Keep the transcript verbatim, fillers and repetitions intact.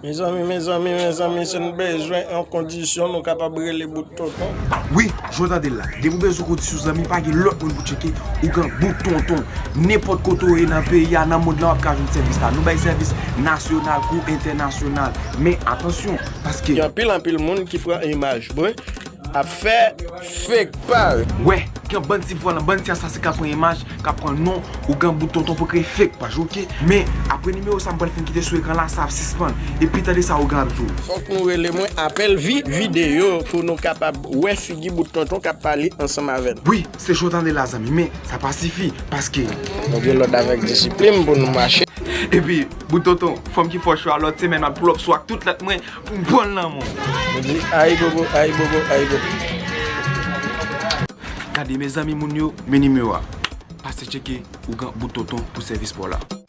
Mezanmi, mezanmi, mezanmi, si n bezwen yon kondisyon, nou kapab rele bout tonton. Wi, jan w tande l la. Depi w bezwen kondisyon, zanmi, pa gen lòt moun pou tcheke, ou gen bout tonton. Nenpòt kote w ye nan peyi a, nan mond lan, w ap ka jwenn sèvis la. Nou bay sèvis nasyonal kou entènasyonal. Men atansyon, paske. Gen anpil, anpil moun ki pran imaj mwen ap fè fake paj. Wè, gen bann ti vòlò, bann ti asasen k ap pran imaj, k ap pran non, ou gen bout tonton pou kreye fake paj, oke? Men, apre nimewo sa m pral fin kite sou ekran la, sa ap sispann. Epi tande sa ougan ap di w. Fòk nou rele mwen apèl vi videyo pou nou kapab wè figi bout tonton k ap pale ansanm avè n. Wi, se jan w tande la, zanmi, men sa pa sifi, paske. Nou gen lòd avèk disiplin pou nou mache. Epi, bout tonton, fanm ki fò cho a, lòt semèn m ap pull up sou ak tout lèt mwen, pou m pran l nan men w. Mwen di, ayibobo, ayibobo, ayibobo. Gade, mezanmi, moun yo, men nimewo a. Pase tcheke, ougan bout tonton pou sèvis pa w la.